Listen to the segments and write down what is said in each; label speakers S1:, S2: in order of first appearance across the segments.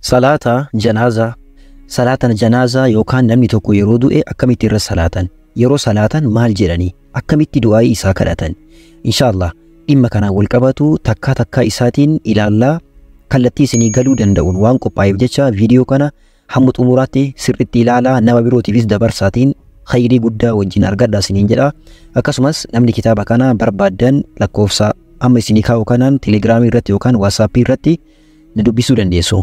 S1: Salaata janaazaa. Salaata janaazaa yookaan namni tokko yeroo du'e akkamitti irra salaatan? Yeroo salaatan maal jedhanii? Akkamitti du'aayii isaa kadhatan? Inshaallah dhimma kanaan wal qabatu takkaa takkaa isaatiin ilaallaa kallattii isinii galuu danda'uun waan qophaa'eef jecha viidiyoo kana hamma xumuraatti sirriitti ilaalaa, nama birootiifis dabarsaatiin khayrii guddaa wajjin argadhaa isiniin jedha. Akkasumas namni kitaaba kana barbaaddan lakkoofsa amma isinii kaa'u kanaan telegiraamii irratti yookaan waatsaappii irratti na dubbisuu dandeessu.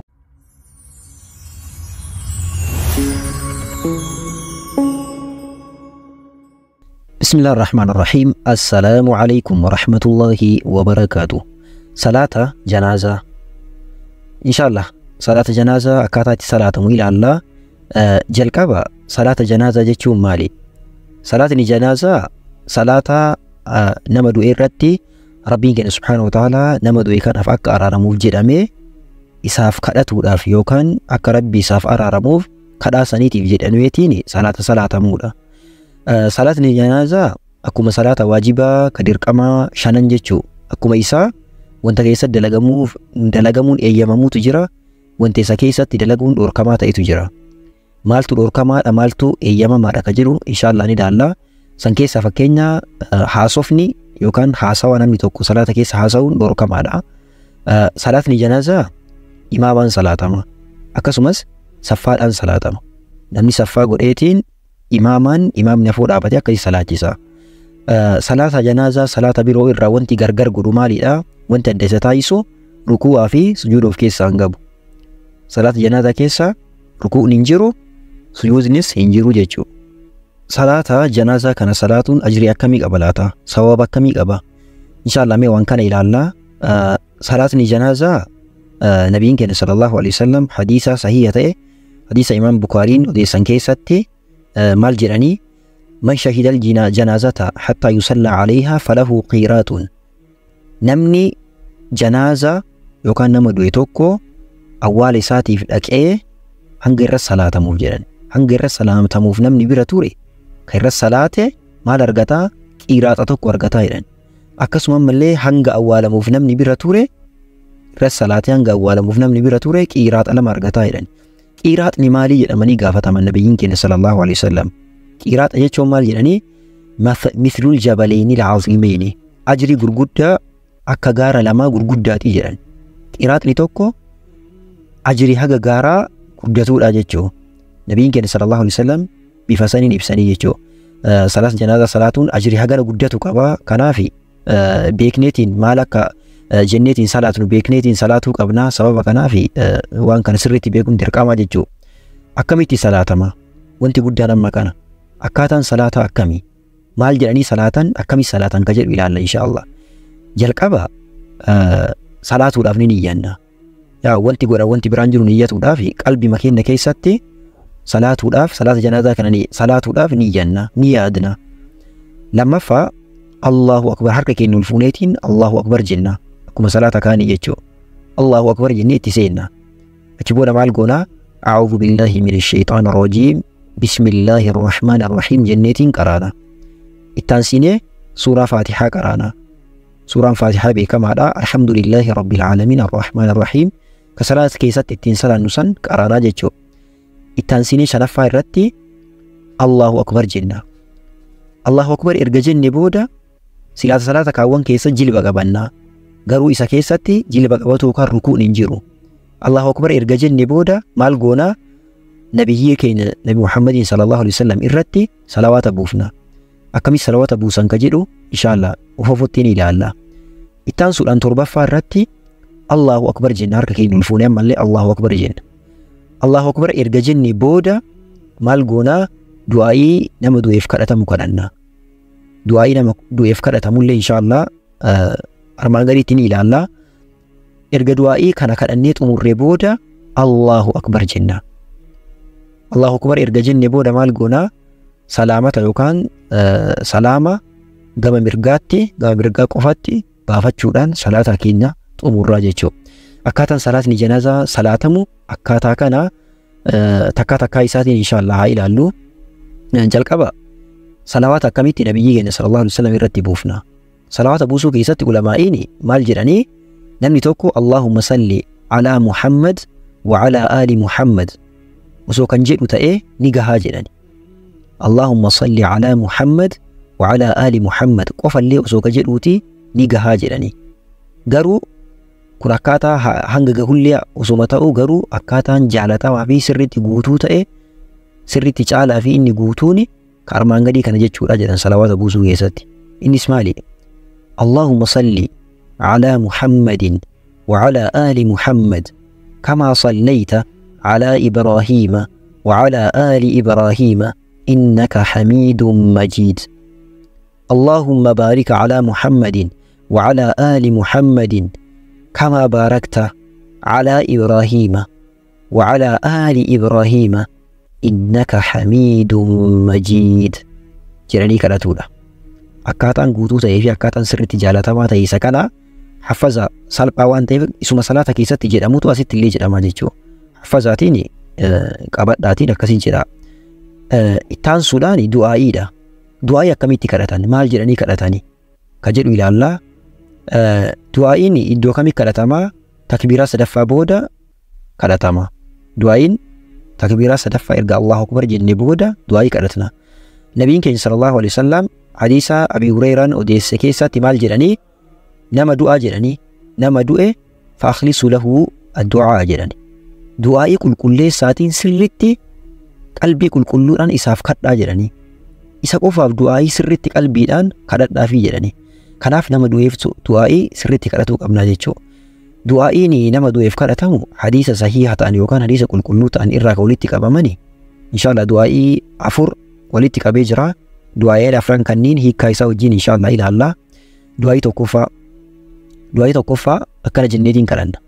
S1: بسم الله الرحمن الرحيم. السلام عليكم ورحمة الله وبركاته. صلاة جنازة إن شاء الله. صلاة جنازة أكاتات صلاة ميل الله جلقبا. صلاة جنازة جتشو مالي صلاة جنازة صلاة نمدو إيرتي ربي سبحانه وتعالى نمدو إيكان أفك أرارموف جدامي إساف كدتو داف يوكان أكا ربي إساف أرارموف كدا سنيتي جداميتيني صلاة صلاة مولا. Salaatni janaazaa akkuma salaata waajibaa ka dirqamaa shanan jechuu akkuma isaa wanta keessatti dalagamuun eeyyamamuutu jira, wanta isa keessatti dalaguun dhorkamaa ta'etu jira. Maaltu dhorkamaadha maaltu eeyyamamaadha ka jedhu inshaallah ni ilaalla. San keessaa fakkeenya haasofni yookaan haasawaa namni tokko salaata keessa haasa'uun dhorkamaadha. Salaatni janaazaa imaamaan salaatama, akkasumas saffaadhaan salaatama. Namni saffaa godheetiin imaamaan imaamni afoo dhaabatee akkasii salaachisa. Salaata janaazaa salaata biroo irraa wanti gargar godhu maalidha? Wanti adda isa taasisu ruku'aa fi sujuuda of keessaa hin qabu. Salaata janaazaa keessa ruku'uun hin jiru, sujuudnis hin jiru jechuudha. Salaata janaazaa kana salaatuun ajrii akkamii qaba laata? Sababa akkamii qaba? Inshaallah mee waan kana ilaallaa. Salaatni janaazaa nabiin keenya sallallahu alaihi wasallam hadiisa sahiha ta'e hadiisa imaam Bukaariin odeessan keessatti maal jedhanii? Man shahidal janaazata hattaa yusalla alayha falahu qiiraatun. Namni janaaza yookaan nama du'e tokko awwaala isaatiif dhaqee hanga irra salaatamuuf jedhan. Hanga irra salaatamuuf namni bira ture kan irra salaate maal argataa? Qiiraaxa tokko argataa jedhan. Akkasuma ammallee hanga awwaalamuuf namni bira ture irra salaate hanga awwaalamuuf namni bira ture qiiraaxa lama argataa jedhan. Qiiraaxni maalii jedhamanii gaafataman nabiyyiin keenya sallallahu alaihi wasallam. Qiiraaxa jechuun maal jedhanii? Mithlul jabaleyni al-azimayni, ajrii gurguddaa akka gaara lamaa gurguddaatii jedhan. Qiiraaxni tokko ajrii haga gaaraa guddatuudha jechuu. Nabiyyiin keenya sallallahu alaihi wasallam bifa saniin ibsanii jechuu. Salaat janaazaa salaatuun ajrii hagana guddatu qaba. Kanaaf beekneetiin maal akka jenneetiin salaatnu beekneetiin salaatuu qabnaa. Sababa kanaaf waan kana sirriitti beekuun dirqama jechuu. Akkamitti salaatama? Wanti guddaan amma kana. Akkaataan salaataa akkamii? Maal jedhanii salaatan? Akkamii salaatan ka jedhu ilaalla inshaallah. Jalqaba salaatuudhaaf ni niyyanna. Yaa wanti godha wanti biraan jiru niyyatuudhaaf qalbii keenya keessatti salaatuudhaaf salaata janaazaa kana salaatuudhaaf niyyanna, ni yaadna. Lammaffaa Allahu akbar harka keenya ol fuuneetiin Allahu akbar jenna. Akkuma salaata kaanii jechuudha. Allahu akbar jennee itti seenna. Achi booda maal goonaa? A'uudhu billahi minash shaytaani rajiim. Bismillahi rahmaani rahiim jenneetiin qaraana. Ittaansinee suuraa Faatihaa qaraana. Suuraan Faatihaa beekamaadha. Alhamdulillahi rabbil aalamiin arrahmaani rahiim. Ka salaata keessatti ittiin salaannu san qaraanaa jechuudha. Ittaansinee shanaffaa irratti Allahu akbar jenna. Allahu akbar erga jenne booda silaata salaata kaawwan keessa jilba qabannaa. Garuu isa keessatti jilba qabatu yookaan rukuun hin jiru. Allahu akbar erga jenne booda maal goonaa? Nabiyyii keenya Nabi Muhammadiin sallallahu alaihi wasallam irratti salawaata buufna. Akkamitti salawaata buusan ka jedhu inshaallah ofofottiin ilaalla. Ittaansuudhaan torbaffaa irratti Allahu akbar jenna harka keenya ol fuunee ammallee Allahu akbar jenna. Allahu akbar erga jenne booda maal goonaa? Du'aayii nama du'eef kadhatamu kadhanna. Du'aayii nama du'eef kadhatamullee inshaallah armaan gadiitti ni ilaalla. Erga du'aayii kana kadhannee xumurree booda Allahu akbar jenna. Allahu akbar erga jenne booda maal goonaa? Salaamata yookaan salaama gama mirgaatti gama mirgaa qofatti baafachuudhaan salaata keenya xumurraa jechuudha. Akkaataan salaatni janaazaa salaatamu akkaataa kana takkaa takkaa isaatiin inshaallah haa ilaallu. Jalqaba salawaata akkamitti nabiyyii keenya sallallahu alaihi wasallam irratti buufna? Salawaata buusuu keessatti ulamaa'iin maal jedhanii? Namni tokko Allahumma salli ala Muhammad wa ala aali Muhammad osoo kan jedhu ta'ee ni gahaa jedhani. Allahumma salli ala Muhammad wa ala aali Muhammad qofallee osoo ka jedhuuti ni gahaa jedhani. Garuu kun akkaataa hanga gahullee osoma ta'u garuu akkaataan jaalatamaa fi sirriitti guutuu ta'e sirriitti caalaa fi inni guutuuni ka armaan gadii kana jechuudha jedhan salawaata buusuu keessatti. Innis maali? Allahumma salli ala Muhammadin wa ala aali Muhammad kama sallayta ala Ibraahiima wa ala aali Ibraahiima innaka hamiidun majiid. Allahumma baarik ala Muhammadin wa ala aali Muhammadin kama baarakta ala Ibraahiima wa ala aali Ibraahiima innaka hamiidun majiid jedhanii kadhatuudha. Akkaataan guutuu ta'ee fi akkaataan sirriitti jaalatamaa ta'e isa kana haffaza salphaa waan ta'eef isuma salaata keessatti jedhamutu asitti illee jedhama jechuudha. Haffazaatiin qabadhaatiin akkasiin jedha. Ittaansuudhaan du'aa'iidha. Du'aa'ii akkamitti kadhatan? Maal jedhanii kadhatani? Ka jedhu ilaallaa. Du'aa'iin iddoo kamitti kadhatamaa? Takbiiraa sadaffaa booda kadhatama. Du'aa'iin takbiiraa sadaffaa erga Allahu Akbar jennee booda du'aa'ii kadhatna. Nabiin keenya sallallahu alaihi wasallam hadiisa Abi Hurayraan odeesse keessatti maal jedhanii? Nama du'aa jedhanii, nama du'e faakhlisu lahu addu'aa jedhani. Du'aa'ii qulqulleessaatiin sirritti qalbii qulqulluudhaan isaaf kadhaa jedhanii. Isa qofaaf du'aa'ii sirritti qalbiidhaan kadhadhaafii jedhanii. Kanaaf nama du'eef du'aa'ii sirritti kadhatuu qabna jechuudha. Du'aa'iin nama du'eef kadhatamu hadiisa sahiha ta'an yookaan hadiisa qulqulluu ta'an irraa kan walitti qabamani. Inshallah du'aa'ii 4 walitti qabee jira. Du'aa'ii afran kanneen hiikkaa isaa wajjin inshallah ilaalla. Du'aa'ii tokkoffaa akkana jenneetiin kadhanna.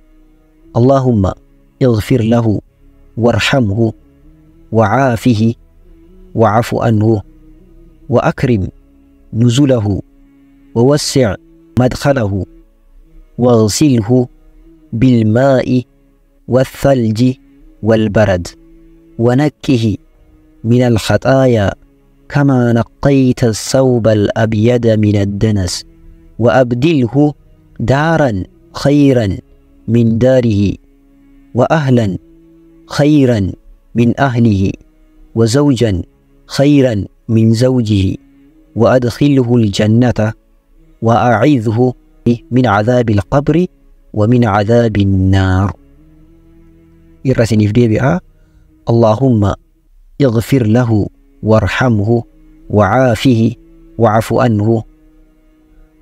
S1: Allahumma ighfir lahu warhamhu wa'aafihi wa'afu anhu وأكرم نزله ووسع مدخله واغسله بالماء والثلج والبرد ونكه من الخطايا كما نقيت الثوب الأبيض من الدنس وأبدله دارا خيرا من داره وأهلا خيرا من أهله وزوجا خيرا من زوجه وأدخله الجنة وأعيذه من عذاب القبر ومن عذاب النار. إرسني بها اللهم اغفر له وارحمه وعافه وعف عنه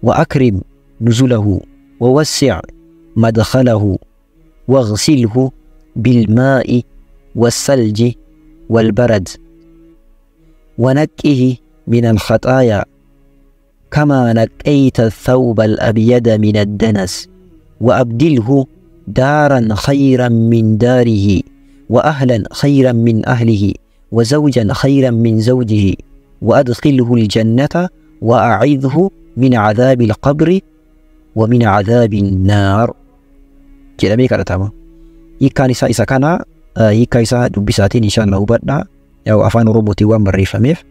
S1: وأكرم نزله ووسع مدخله واغسله بالماء والثلج والبرد ونكه من الخطايا كما نقيت الثوب الأبيض من الدنس وأبدله دارا خيرا من داره وأهلا خيرا من أهله وزوجا خيرا من زوجه وأدخله الجنة وأعيذه من عذاب القبر ومن عذاب النار. jedhamee kadhatama. Hiikkaan isaa isa kana, hiikkaa isaa dubbisaatiin inshallah hubadhaa. Yaa afaan Oromootiin waan barreeffameef.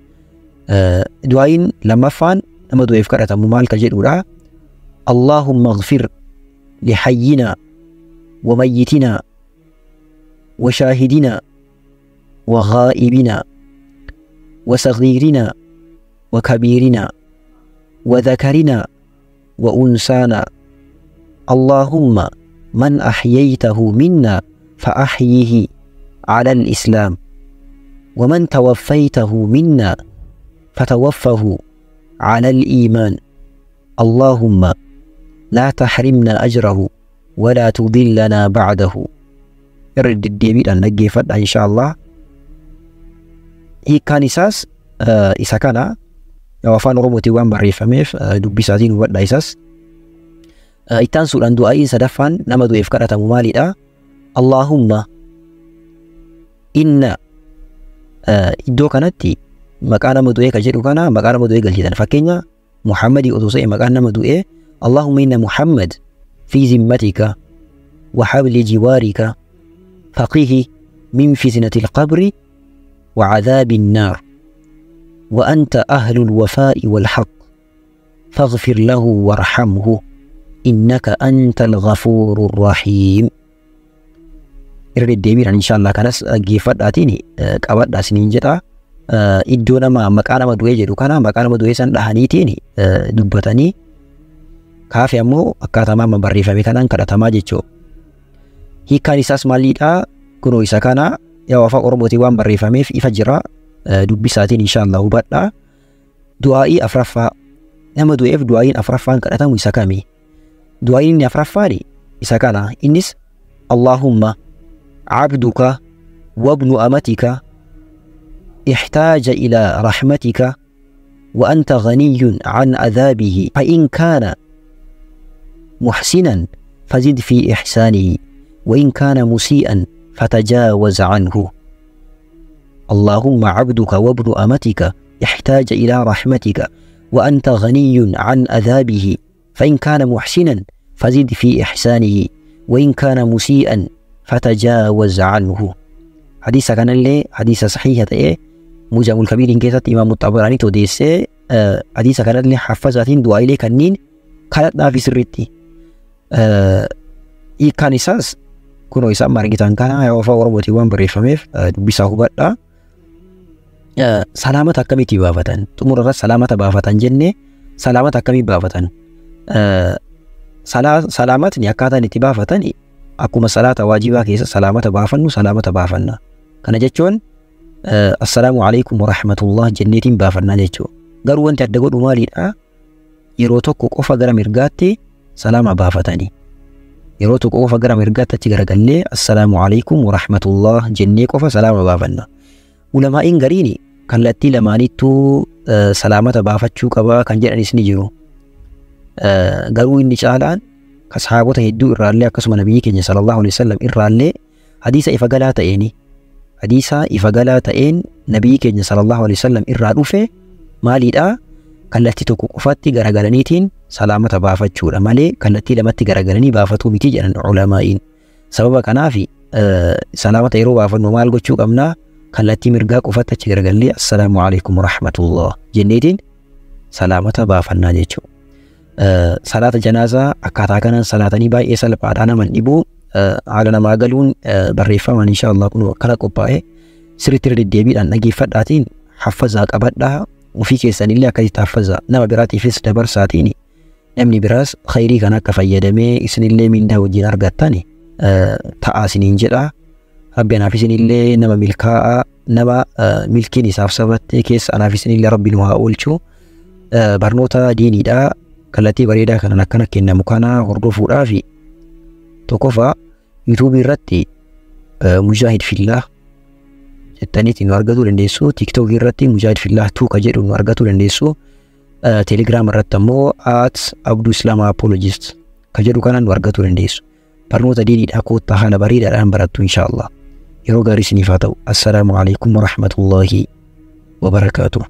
S1: Du'aa'iin lammaffaan nama du'eef kadhatamu maal ka jedhudha? Allahumma ighfir lihayyina wa mayyitina wa shaahidina wa ghaa'ibina wa saghiirina wa kabiirina wa dhakarina wa unsaana. Allahumma man ahyaytahu minna fa ahyihi ala al-islaam ومن توفيته منا فتوفه على الإيمان. اللهم لا تحرمنا أجره ولا تضلنا بعده. irra deddeebiidhaan dhaggeeffadha inshallah. Hiikkaan isaas isa kana, afaan Oromootiin waan barreeffameef dubbisaatiin hubadha isas. Ittaansuudhaan du'aa'iin sadaffaan nama du'eef kadhatamu maalidha? Allahumma inna, iddoo kanatti maqaa nama du'ee ka jedhu kana maqaa nama du'ee galchitan. Fakkeenya Muhammadii otoo ta'e maqaan nama du'ee, Allahumma inna Muhammad fi zimmatika wa habli jiwaarika faqihi min fitnati alqabri wa cadaabi annaar wa anta ahlu alwafaa'i walhaq faghfir lahu warhamhu innaka anta alghafuuru arrahiim. Irra deddeebiidhaan inshaallah kanas dhaggeeffadhaatiin qabadhaa isiniin jedha. Iddoo nama maqaa nama du'ee jedhu kana maqaa nama du'ee san dhahaniitiin dubbatanii kaafe ammoo akkaataa amma barreeffame kanaan kadhatamaa jechuudha. Hiikkaan isaas maalidha? Kunoo isa kana yaa afaan Oromootiin waan barreeffameef ifa jira. Dubbisaatiin inshaallah hubadhaa. Du'aa'ii afraffaa nama du'eef du'aa'iin afraffaan kadhatamu isa kami? Du'aa'iin inni afraffaan isa kana. Innis Allahumma abduka wabnu amatika احتاج إلى رحمتك وأنت غني عن عذابه فإن كان محسنا فزد في إحسانه وإن كان مسيئا فتجاوز عنه. اللهم عبدك وابن أمتك احتاج إلى رحمتك وأنت غني عن عذابه فإن كان محسنا فزد في إحسانه وإن كان مسيئا فتجاوز عنه. حديث كان اللي حديث صحيح تأي موجم الكبير كيسة إمام الطبراني توديس حديث كان اللي حفظتين دعاء لي كنين كانت في سرتي إيكان إساس كنو إسا مارجتان كان يوفا وربوتي وان بريفميف بيسا هبتا سلامة كميتي بافتن تمر سلامة بافتن جنة سلامة كمي بافتن سلامة نيكاتا نتبافتن akkuma salaata waajibaa keessa salaamata baafannu salaamata baafanna. Kana jechuun assalaamu alaikum warahmatullah jenneetiin baafannaa jechuudha. Garuu wanti adda godhu maalidha? Yeroo tokko qofa gara mirgaatti salaama baafatanii. Yeroo tokko qofa gara mirgaatti achi garagallee assalaamu alaikum warahmatullah jennee qofa salaama baafanna. Ulamaa'iin gariin kallattii lamaanittuu salaamata baafachuu qaba kan jedhanis ni jiru. Garuu inni caalaan sahaabota hedduu irraallee akkasuma nabiyyi keenya sallallahu alaihi wasallam irraallee hadiisa ifa galaa ta'een hadiisa ifa galaa ta'een nabiyyi keenya sallallahu alaihi wasallam irraa dhufe maalidha? Kallattii tokko qofatti garagalaniitiin salaamata baafachuudha malee kallattii lamatti garagalanii baafatuu miti jedhan ulamaa'iin. Sababa kanaaf salaamata yeroo baafannu maal gochuu qabna? Kallattii mirgaa qofatti achi garagallee assalaamu alaikum warahmatullah jenneetiin salaamata baafannaa jechuudha. Salaata janaazaa akkaataa kanaan salaatanii baay'ee salphaadhaa naman dhibuu haala namaa galuun barreeffaman inshaallah kun akkana qophaa'e sirriitti irra deddeebiidhaan dhaggeeffadhaatiin haffazaa qabadhaa ofii keessanillee akkasitti haffazaa nama biraatiifis dabarsaatiin namni biraas khayrii kana akka fayyadamee isinillee mindaa wajjin argattan ta'aa isiniin jedha. Rabbi anaaf isinillee nama milkaa'aa nama milkiin isaaf sabatte keessa anaaf isinillee rabbi nu haa oolchu. Barnoota diiniidhaa kallattii bareedaa kanan akkana kennamu kana hordofuudhaaf tokkoffaa yuutuubii irratti Mujaahid Fillah jettaniitiin nu argachuu dandeessu. Tiiktookii irratti Mujaahid Fillah 2 ka jedhu nu argachuu dandeessu. Telegiraam irratti ammoo @AbduIslamApologist ka jedhu kana nu argachuu dandeessu. Barnoota diiniidhaa koottaa haala bareedaadhaan barattu inshaallah. Yeroo gaarii isiniif haa ta'u. Assalaamu alaikum warahmatullaahi wabarakaatuh.